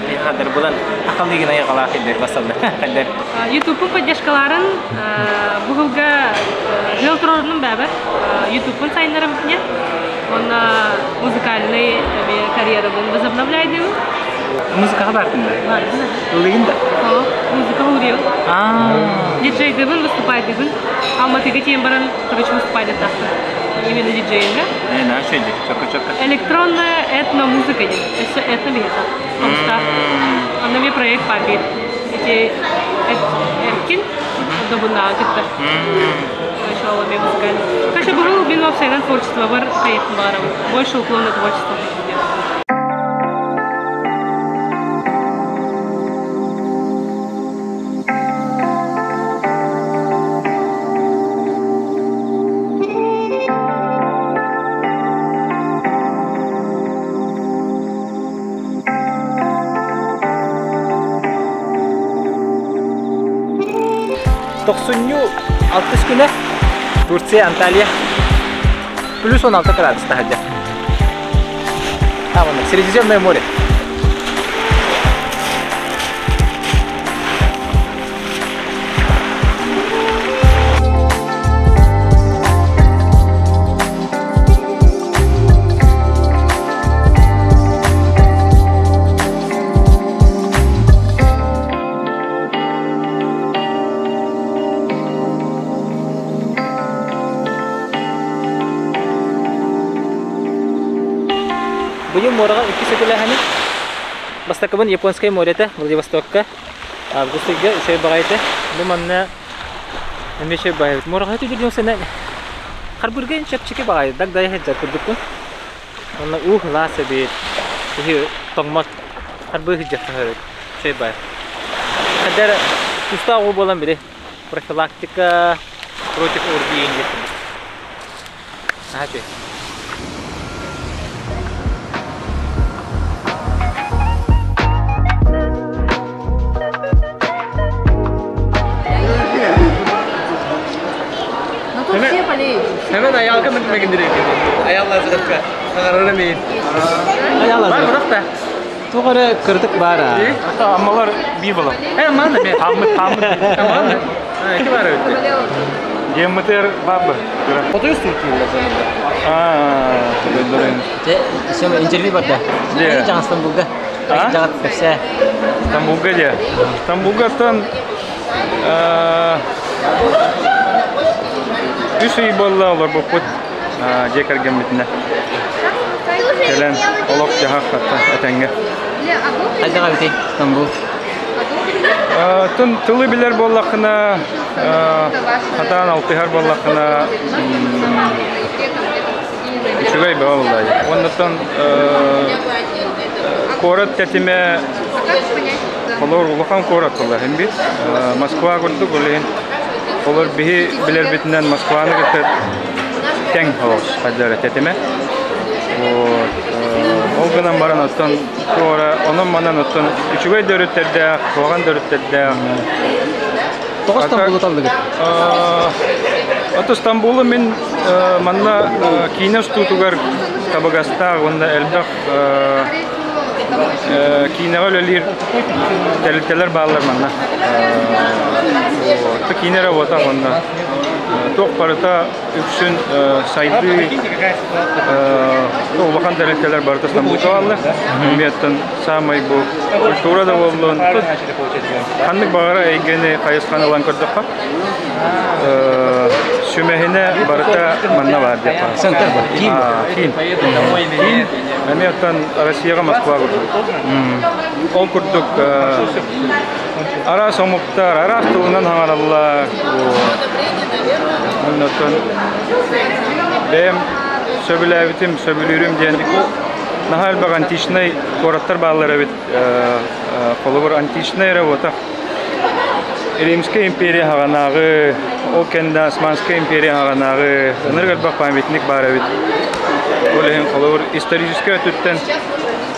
Биһи хаддар булан акаллыгын айагалаах идер басалла хаддар. Ютубпун поддержкаларын бу сылга ыал турорунум бэбэр. Ютубпун сайыннарым нет. Уонна музыкальный карьерабын возобновляйдым. Музыкаҕа бардын да? Ылыгын да? Музыка ылыйым. Диджейдыбын, выступайдыбын. Алматыга тиийэн баран, короче, выступайдаттахпын. Именно диджейинга. На шөйдүк, чокка-чокка. Электронная этномузыка диэн. Өссө этно биһиэхэ. Хомустаах. Онно эмиэ проект баар биир. Ити Эркин добуннааҕы кытта. Короче, ол эмиэ музыкальный. Короче, быһыл мин уопсайынан творчествобар хайыахпын баҕарабын. Больше уклон на творчество хочу делать. Тохсунньу алтыс күнэ Турция, Анталия плюс 16 градус таһырдьа. Там Средиземное море. Быйыл муораҕа икки сөтөлөөһүнү Бастакыбын Японское море этэ, Владивостокка. Август ыйга үчүгэй баҕайы этэ. Бу манна эмиэ үчүгэй баҕайы. Муораҕа түдүрдүм сэнэ харбыырга чэпчэки баҕайы, дагдайа сылдьар курдукпун. Онно уу сылаас эбит, киһи тоҥмот, харбыы сылдьар үчүгэй баҕайы. Хайдах эрэ тустаах уу буолан били профилактика против ОРВИ диэн курдук. Наһаа үчүгэй. Ну тут все болеют. Hemen ayalga mıntmegin Ayallar Саҥарара миин. Бар бырах да. Туох эрэ кырдык баар аа. Аммалар бии болом. Э, манна мен. Хаммыт, хаммыт. Манна. Ити бар эбит. Геммытер бабы. Отуйус туртуулар жанында. Аа, Те, сема интервью барда. Де. Жаңа Стамбулга. Жаңа кепсе. Стамбулга де. Стамбулгаттан үс ый буолла олорбуппут дьиэ кэргэммитинэ. Кэлэн олох дьаһах этэҥҥэ. Хайдаҕа эбитий Стамбул? Тын тылы билэр буоллаххына, хатаан алтыһар буоллаххына үчүгэй бөҕө буоллаа. Уоннаттан куорат тэтимэ Олор улахан куорат буолла иһин бит. Москва курдук ол иһин олор биһи билэрбитинэн Москваны кытта тэҥ олох хайдара тэтимэ. Вот. Ол гынан баран оттон туора онон-манан оттон үчүгэй да өрүттэрдээх, куһаҕан да өрүттэрдээх. Тоҕо Стамбулу таллыгыт? Ото Стамбулу мин манна киинэ устуутугар табыгастаах уонна элбэх Киинэҕэ үлэлиир тэрилтэлэр бааллар манна. Киинэ эрэ буотах уонна туох барыта үксүн сайдыы улахан тэрилтэлэр барыта Стамбулга бааллар. Эмиэттэн саамай бу культура да буоллун, ханнык баҕара эйгэни хайысханы ылан көрдөххө сүмэһинэ барыта манна баар диэххэ. Центр бар, киин бар. Киин. Киин эмиэ оттон Россияҕа Москва курдук. Ол курдук араас омуктар, араас тылынан хаҥараллар. Оннотон бэйэм Сөбүлээбитим, сөбүлүүрүм диэн наһаа элбэх античнай куораттар бааллар эбит. Холобур, античнай эрэ буотах. Римская империя хаҕанааҕы, ол кэннэ Османская империя хаҕанааҕы ынырык элбэх памятник баар эбит. Ол иһин холобур историческай өттүттэн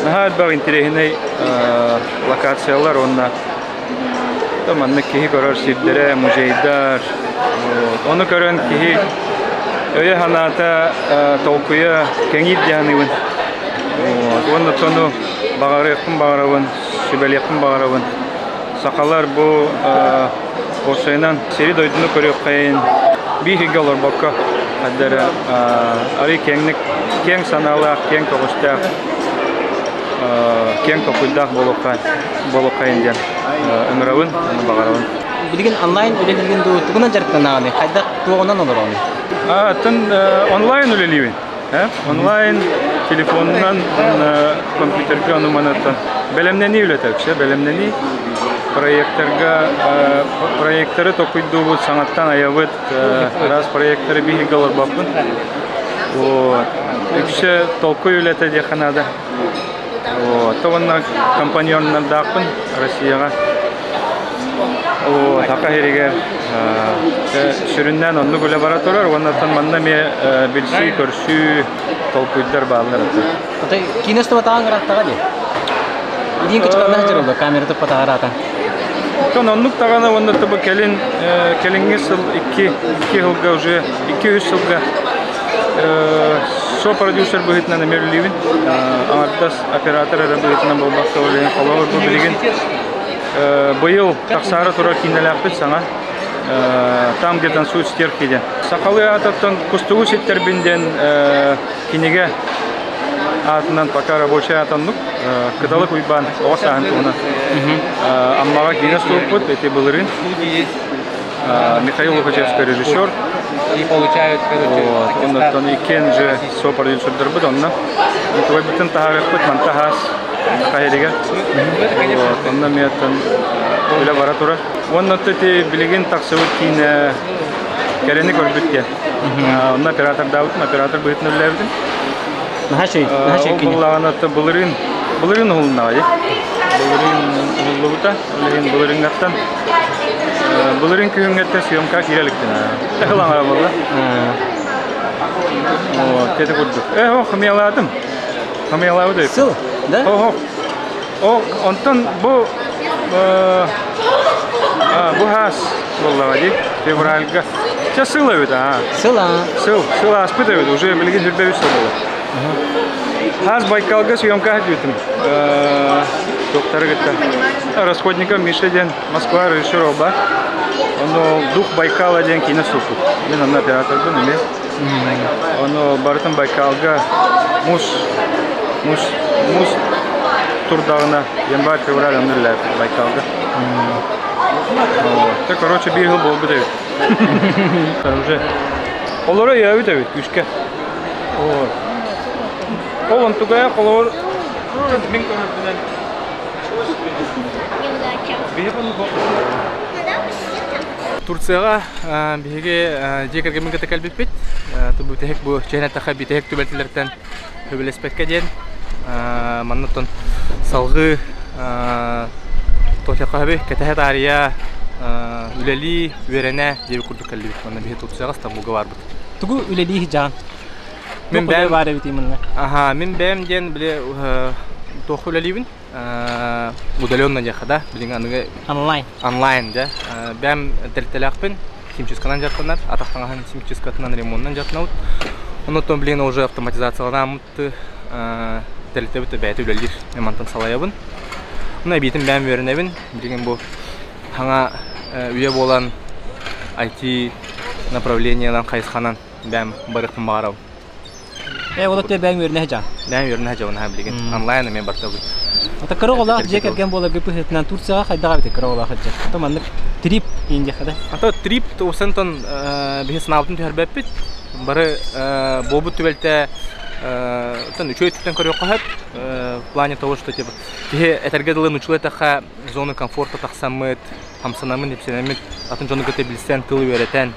наһаа элбэх интэриэһинэй локациялар уонна маннык киһи көрөр сирдэрэ, музейдар. Ону көрөн киһи өйө-санаата, толкуйа кэҥиир дии саныыбын. Уонна тону баҕарыахпын баҕарабын, сүбэлиэхпин баҕарабын. Сахалар бу уопсайынан сири-дойдуну көрүөххэйин, биир сиргэ олорбокко эрэ арый киэҥник, киэҥ санаалаах, киэҥ көҕүстээх, киэҥ толкуйдаах буолуоххайын диэн ыҥырабын, баҕарабын. Билигин онлайн үлэлиигин дуу, тугунан дьарыктанаҕыный, хайдах туоҕунан олороҕуный? Атын онлайн үлэлиибин. Онлайн, телефонунан, компьютерга ону манаттан. Бэлэмнэнии үлэтэ үксэ, бэлэмнэнии. Проекторга, проекторы толкуйдуубут, саҥаттан айабыт, араас проекторы биһиги олорбоппун. Вот. Үксэ толкуй үлэтэ диэххэ наада. Вот. Уонна компаньоннардаахпын Россияҕа. Вот. Саха сиригэр сүрүннээн оннук үлэ бара турар уонна оттон манна эмиэ билсии, көрсүү, толкуйдар бааллар. Отой киинэ устубатаҕын ырааттаҕа дии. Илиин кычыканна сылдьар камера туппатаҕа ыраатан. Оттон оннук даҕаны уонна тобу кэлин кэлиҥҥи сыл икки икки сылга уже икки-үс сылга со-продюсер быһыытынан эмиэ үлэлиибин. Аҥардас оператор эрэ быһыытынан буолбакка ол иһин холобур бу билигин быйыл тахсаары турар киинэлээхпит саҥа «Там, где танцуют стерхи» диэн. Сахалыы аатыттан «Кустугу ситтэрбин» диэн кинигэ аатынан пока рабочий аат оннук. Кыталык Уйбаан оҕо сааһын туһунан. Аммаҕа киинэ устубуппут ити былырыын. Михаил Лукачевский режиссер. И получают, короче, Оннуттан иккиэн же со-продюсердарбыт онно. Тугайбытын таһаарыахпыт манта хаас хайырыга. Онно миэттэн үлэ бара турар. Уонна ити билигин тахсыбыт киинэ кэрэни көрбүт диэн. Онно оператордаабытым, оператор быһыытынан үлэлээбитим. Наһаа үчүгэй, наһаа үчүгэй Ол киинэ. буоллаҕына былырыын былырыын уһулуннаҕа дии. Былырыын уһуллубута. Ол иһин былырыыҥҥаттан былырыын күһүҥҥэттэн съемка киирэ иликтин. Тахылаҥара буолла. Вот, это курдук. Э, о, хамыялаатым. Хамыялаабыт Сыл, да? О, о, онтон бу бу хаас буоллаҕа дии, февральга. Ча сыл эбит, аа. Сыл, аа. Сыл, сыл ааспыт эбит, уже билигин сүрбэ үс сыл буолла. Хаас Байкалга съемка бүтүм. Доктора кытта. Расходников Миша диэн Москва режиссер оба. Ону Дух Байкала диэн киинэ суппут. Мин онно операторбын эмиэ. Ону барытын Байкалга муус муус муус турдаҕына январь февраль онно үлэлээбит Байкалга. Вот. Короче, биир жыл буолбут эбит. Уже олоро өйөөбүт эбит күүскэ. Ол онтугая холобур мин көрөрбүнэн Турцияҕа биһиги дьиэ кэргэммин кытта кэлбиппит. Бүтэһик бу чээнэттэхэ бүтэһик түбэлтэлэртэн сөбүлэспэккэ диэн манна оттон салгыы туохха кэтэһэ таарыйа үлэлии үөрэнэ диэбит курдук кэллибит. Манна биһи Турцияҕа Стамбулга барбыт. Тугу үлэлии сылдьаҕын? Мин бэйэм баар эбит манна. Аха, мин бэйэм диэн били туохха үлэлиибин? Удаленно диэххэ да, билигин аныгы онлайн. Онлайн да. Бэйэм тэрилтэлээхпин, химчистканан дьарыктанар, атах таҥаһын химчисткатынан ремонтунан дьарыктанабыт. Оннуттан билигин уже автоматизацияланааммыт тэрилтэбит бэйэтэ үлэлиир. Мен мантан салайабын. Онно эбиитин бэйэм үөрэнэбин. Билигин бу хаҥа үйэ буолан IT направлениенан хайысханан бэйэм барыахпын баҕарабын. Э, ол өттө бэйэҥ үөрэнэ сылдьаҕын? Бэйэм үөрэнэ сылдьабын аһа билигин. Онлайн эмиэ бартабын. Ата кыра оҕолоох дьиэ кэргэн буоларга быһыытынан Турцияҕа хайдах эбит кыра оҕолоох сылдьар? Ата маннык трип диэн да? Ата трип усантон биһи санаабытын түһэрбэппит. Бары буолбут түбэлтэ үчүгэй өттүттэн көрүөххэ сөп. В плане того, что типа киһи этэргэ дылы нучулай эттэххэ зона комфорта тахсаммыт, хамсанаммыт, ипсэнэммит, атын дьону кытта билсэн, тыл үөрэтэн.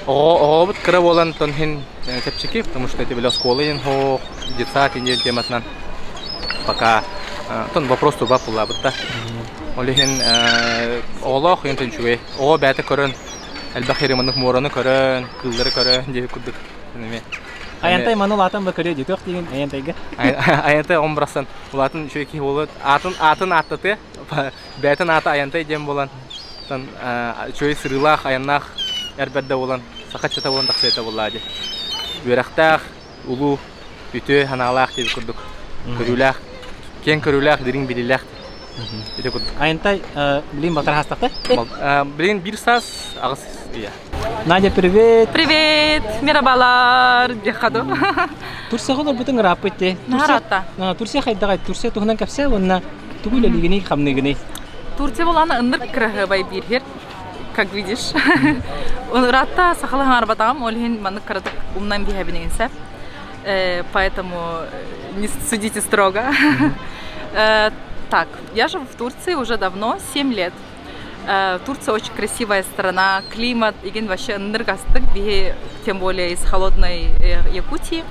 Оҕобут кыра буолан тон иһин чэпчэки, потому что это били оскуола иһин хоох, детсад иһин тематынан пока тон вопрос туба пуллаабыт да. Ол иһин оҕолоох иһин үчүгэй. Оҕо бэйэтэ көрөн, элбэх ири маннык муораны көрөн, кыыллары көрөн диэки курдук. Аянтай маны улаатан ба көрүө дии, туох диигин Аянтайга? Аянтай оҕом барахсан улаатын үчүгэй киһи буолуот, аатын аатын ааттатыа, бэйэтин аата Аянтай диэн буолан, үчүгэй сырыылаах, айаннаах эр бэрдэ буолан, саха ыччата буолан тахсыата буоллаа дии. Үөрэхтээх, улуу, үтүө санаалаах диэбит курдук көрүүлээх, киэҥ көрүүлээх, дириҥ билиилээх ити курдук. Аянтай билин батар хастахта? Билин биир саас аҕыс ия. Надя, привет! Привет! Мерабалар! Дехаду. Турцияҕа олорбутуҥ ырааппыт дии. Нараатта. Турция хайдаҕай? Турция туһунан кэпсээ уонна тугу үлэлиигиний, хамныыгыный? Турция буолаана ынныр кыраһыабай биир как видишь. Ыраатта сахалыы хаҥарбатаҕым, ол иһин маннык кыратык умнан биһэбин иҥсэ. Поэтому не судите строго. Так, я живу в Турции уже давно, 7 лет. Турция очень красивая страна, климат, игин вообще ыныргастык, тем более из холодной Якутии.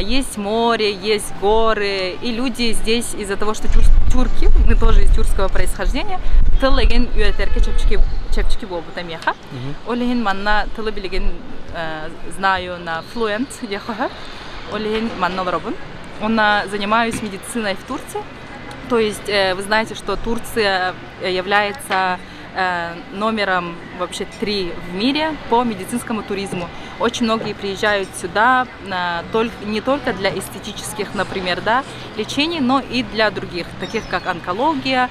Есть море, есть горы, и люди здесь из-за того, что тюрки, мы тоже из тюркского происхождения, тыл эгин үөтэргэ чэпчэки чэпчэки буолбута миэхэ. Ол иһин манна тылы билигин знаю на fluent диэхэ. Ол иһин манна олоробун. Онно занимаюсь медициной в Турции. То есть вы знаете, что Турция является номером вообще три в мире по медицинскому туризму. Очень многие приезжают сюда не только для эстетических, например, да, лечений, но и для других, таких как онкология,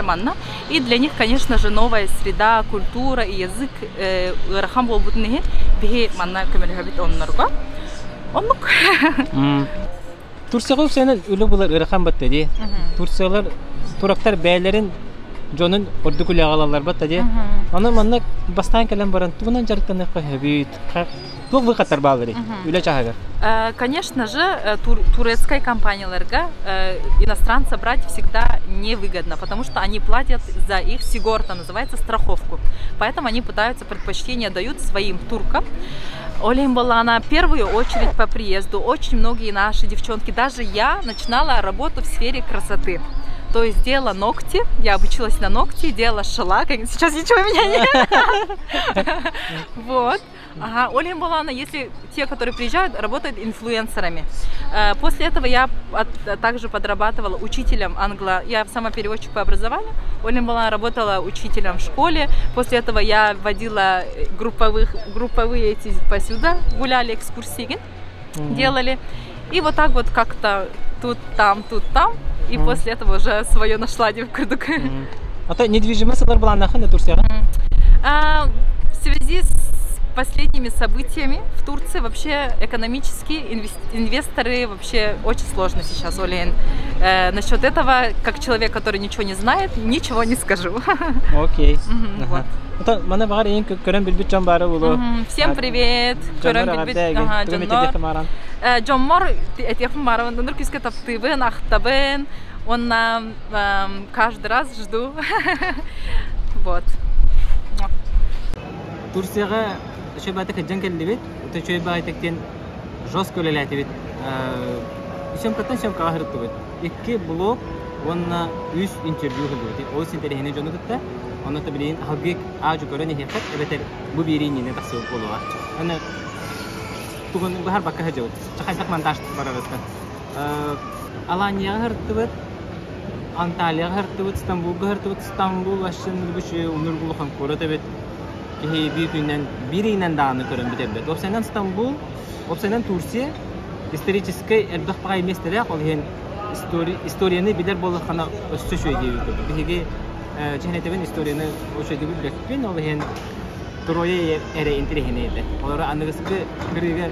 манна. И для них, конечно же, новая среда, культура и язык ыарахан буолбутун иһин биһи манна көмөлөһөбүт оннорго. Оннук. Турцияҕа үксэнэн үлэ булар ыарахан батта дии. Турциялар турактар бэйэлэрин дьонун ордук үлэҕэ ылаллар батта дии. Аны манна бастаан кэлэн баран тугунан дьарыктаныахха сөбүй? Туох выходтар баалларый үлэ чаһыгар? Конечно же, турецкой компанияларга иностранца брать всегда невыгодно, потому что они платят за их sigorta, называется страховку. Поэтому они пытаются предпочтение дают своим туркам. Ол иһин буоллаҕына первую очередь по приезду очень многие наши девчонки, даже я начинала работу в сфере красоты. То есть делала ногти, я обучилась на ногти, делала шелак, сейчас ничего у меня нет. Вот. Ага, ол иһин буоллаҕына, если те, которые приезжают, работают инфлюенсерами. После этого я также подрабатывала учителем англо. Я сама переводчик по образованию. Ол иһин буоллаҕына работала учителем в школе. После этого я водила групповых, групповые эти посюда, гуляли экскурсии, делали. И вот так вот как-то тут, там, тут, там. И после этого уже свое нашла курдук. А то недвижимость ылар былааннааххын Турцияҕа? В связи с последними событиями в Турции вообще экономически инвесторы вообще очень сложно сейчас, ол иһин. Насчет этого, как человек, который ничего не знает, ничего не скажу. Окей. Вот. Мана баҕар эйин көрөн билбит дьон баара буолуо. Всем привет. Көрөн билбит дьоннор. Дьоммор этиэхпин баарабын ыныр күүскэ таптыыбын, ахтабын. Уонна каждый раз жду. Вот. Турцияҕа үчүгэй кыдьан кэллибит. Үчүгэй баҕайытык жестко үлэлээтибит. Съемкаттан съемкаҕа сырыттыбыт. Икки блог уонна үс интервью ыллыбыт. Ол интэриэһинэй дьону кытта. Онно билигин аһылгы аажу көрөн иһиэххит эбэтэр бу биэрии иннинэ тахсыбыт буолуоҕа. Аны тугун быһарбакка сылдьабыт. Хайдах монтаж барарыттан. Аланияҕа сырыттыбыт, Анталияҕа сырыттыбыт, Стамбулга сырыттыбыт. Стамбул вообще үчүгэй унур улахан куорат эбит. Киһи биир күнүнэн, биир ыйынан даҕаны көрөн бүтэрбэт. Уопсайынан Стамбул, уопсайынан Турция историческай элбэх баҕайы миэстэлээх, ол иһин историяны билэр буоллаххына өссө үчүгэй диэбит курдук. Биһиги чэһинэтэбин историяны үчүгэйдик билбэппин, ол иһин Троя эрэ интэриэһинэй этэ. Олору аныгыскы кырыыга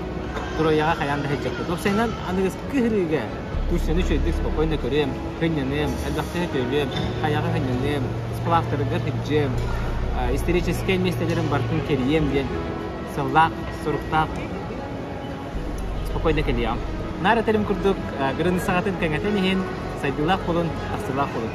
Трояҕа хайаан да сылдьыахпыт. Уопсайынан аныгыскы кырыыга Турцияны үчүгэйдик спокойно көрүөм, сынньаныам, элбэхтэ төлүөм, хайаҕа сынньаныам, сплавтарыгар сылдьыам, историческай миэстэлэрин барытын кэрийиэм диэн сыллаах, соруктаах спокойно кэлиэҕим. Наар этэрим курдук, границаҕытын кэҥэтэн иһин, сайдыылаах буолун, тахсыылаах буолун.